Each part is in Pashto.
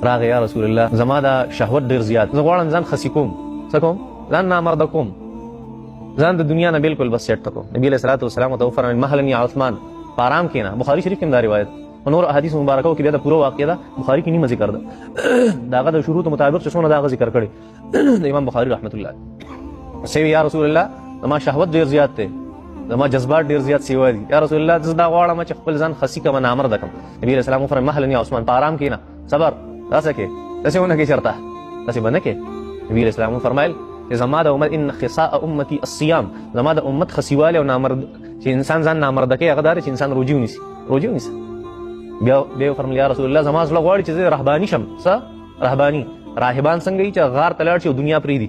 راغی یا رسول الله زما دا شهوت ډیر زیات، زه غواړم ځان خسي کوم، څه کوم؟ ځان نامرده کوم، ځان د دنیا نه بالکل بس سیټ کوم. نبی علیہ الصلوۃ والسلام ته وفرمایل مهلا یا عثمان، په آرام کېنه. بخاری شریف کې هم دا روایت په نور احادیث مبارکو کې بیا د پوره واقعه ده، بخاری کې نیمه ذکر ده، د هغه د شروط مطابق چې څونه د هغه ذکر کړی د امام بخاری رحمت الله. سوی یا رسول الله زما شهوت ډیر زیات دی، زما جذبات ډیر زیات سیوا دي، یا رسول الله زه دا غواړم چې خپل ځان خسي کم نامرده کم. نبی علیہ السلام وفرمایل مهلا یا عثمان، په آرام کېنه، صبر داسې کې داسې ونه کې چېرته داسې به نه کې. نبی علیہ السلام وفرمایل چې زما د امت ان خصاء امتي الصيام، زما د امت خسیوالی او نامرد چې انسان ځان نامرده کوي هغه دا دی چې انسان روژې ونیسي، روژې ونیسي. بیا بیا وفرمایل یا رسول الله زما زړه غواړي چې زه رهباني شم. څه رهباني؟ راهبان څنګه وي چې غار ته لاړ شي او دنیا پرېږدي.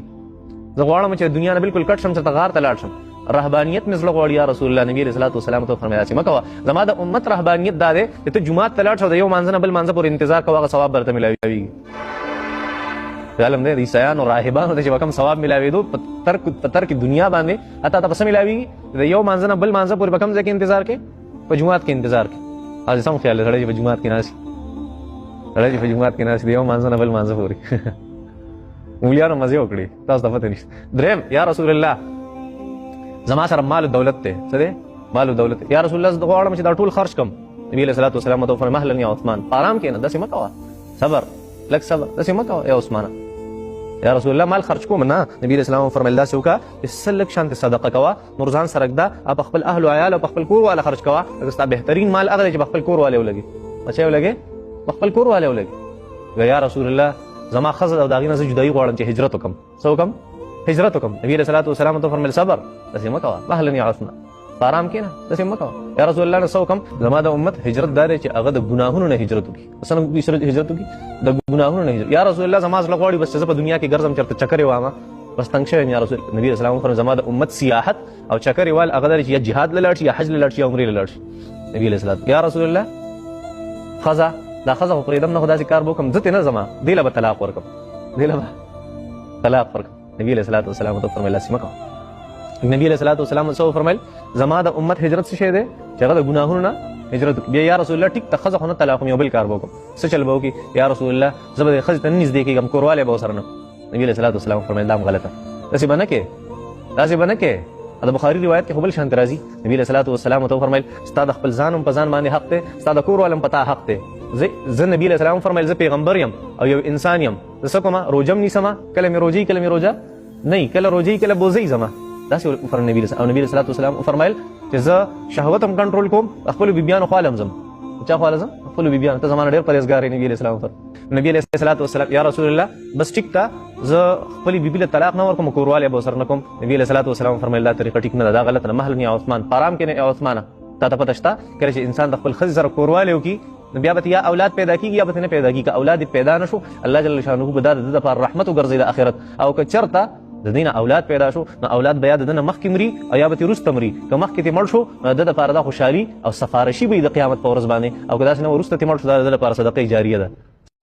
زه غواړم چې دنیا نه بالکل کټ شم، چېرته غار ته لاړ شم، رهبانیت مې زړه غواړي یا رسول الله. نبی علیہ الصلوۃ والسلام ته فرمایي چې مه کوه، زما د امت رهبانیت دا دی چې ته جومات ته لاړ شه او د یو مانځه نه بل مانځه پورې انتظار کوه، هغه ثواب به درته میلاویږي. علم دی د عیسایانو راهبانو ته چې به کوم ثواب میلاوېدو په ترک دنیا باندې، حتی ته په څه میلاویږي؟ د یو مانځه نه بل مانځه پورې په کوم ځای کې انتظار کوې؟ په جومات کې انتظار کوې. هسې سم خیال دی سړی چې په جومات کې ناست، سړی چې په جومات کې ناست د یو مانځه نه بل مانځه پورې. مولیانو مزې وکړې، تاسو ته پته نشته. دریم یا رسول الله زما سره مال او دولت دی. څه دی؟ مال او دولت. یا رسول الله زه غواړم چې دا ټول خرج کړم. نبی علیہ الصلوۃ والسلام ته وفرمایل مهلا یا عثمان، په آرام کښېنه، داسې مه کوه، صبر لږ صبر، داسې مه کوه یا عثمانه. یا رسول الله مال خرج کوم نه. نبی علیہ السلام وفرمایل داسې وکړه چې څه لږ شانتې صدقه کوه، نور ځان سره ږده، په خپل اهل و عیال او په خپل کور والا خرج کوه، ځکه ستا بهترین مال هغه دی چې په خپل کور والے ولګي. په چا ولګي؟ په خپل کور والے ولګي. یا رسول الله زما ښځه ده او د هغې نه زه جدایي غواړم چې هجرت وکړم. څه وکړم؟ هجرت وکړم. نبی علیہ الصلوۃ والسلام ته فرمایل صبر، داسې مه کوه، مهلا یا عثمان، په آرام کښېنه، داسې مه کوه. یا رسول الله نه څه وکړم؟ زما د امت هجرت دا دی چې هغه د ګناهونو نه هجرت وکړي. څنګه هجرت وکړي؟ د ګناهونو نه هجرت. یا رسول الله زما زړه غواړي بس چې زه په دنیا کې ګرځم، چېرته چکرې وهم، بس تنګ شوی یم یا رسول. نبی علیہ السلام وفرمایل زما د امت سیاحت او چکرې وال هغه دی چې یا جهاد له لاړ شي، یا حج له لاړ شي، یا عمرې له لاړ شي. نبی علیہ السلام یا رسول الله ښځه، دا ښځه خو پرېږدم نه، خو داسې کار به وکړم زه ترې نه ځم، دې له به طلاق ورکړم، دې له به طلاق ورکړم. نبی علیہ الصلوۃ والسلام ته فرمایل داسې مه کوه. نبی علیہ الصلوۃ والسلام څه وفرمایل؟ زما د امت هجرت څه شی دی؟ چې هغه د ګناهونو نه هجرت وکړي. بیا یا رسول الله ټیک ته ښځه خو نه طلاق کوم، یو بل کار به وکړم. څه چل به وکړي؟ یا رسول الله زه به د ښځې ته نه نږدې کېږم، کوروالی به ورسره نه. نبی علیہ الصلوۃ والسلام فرمایل دا هم غلطه، داسې به نه کوې، داسې به نه کوې. د بخاري روایت کې خو بل شانتې راځي. نبی علیہ الصلوۃ والسلام ته وفرمایل ستا د خپل ځان هم په ځان باندې حق دی، ستا د کور والا هم په تا حق دی. زه نبی علیہ السلام فرمایل زه پیغمبر یم او یو انسان یم، زه څه کوم؟ روژه هم نیسم، کله مې روژه، کله مې روژه نه، کله روژه کله بوزۍ زما. داسې وفرمایل نبی علیہ السلام. نبی علیہ الصلوۃ والسلام وفرمایل چې زه شهوت هم کنټرول کوم، خپلو بیبیانو خواله هم ځم. چا خواله ځم؟ خپلو بیبیانو. ته زما نه ډېر پرهېزګار یې. نبی علیہ السلام وفرمایل نبی علیہ الصلوۃ والسلام یا رسول الله بس ټیک ته زه خپلې بیبي له طلاق نه ورکوم، کوروالی به ورسره نه کوم. نبی علیہ الصلوۃ والسلام فرمایل دا طریقه ټیک نه ده، دا غلطه ده. مهلا یا عثمان، په آرام کښېنه یا عثمانه. تا ته پته شته کله چې انسان د خپل ښځې سره کوروالی وکړي نو بیا به یا اولاد پیدا کیږي یا به نه پیدا کیږي. که اولاد یې پیدا نه شو الله جل شانه به دا د ده دپاره رحمت وګرځوي د آخرت، او که چېرته د دې نه اولاد پیدا شو نو اولاد به یا د ده نه مخکې مري او یا به ترې وروسته مري. که مخکې ترې مړ شو نو د ده دپاره دا خوشحالي او سفارشي به وي د قیامت په ورځ باندې، او که داسې نه وروسته ترې مړ شو دا د ده لپاره صدقه جاریه ده.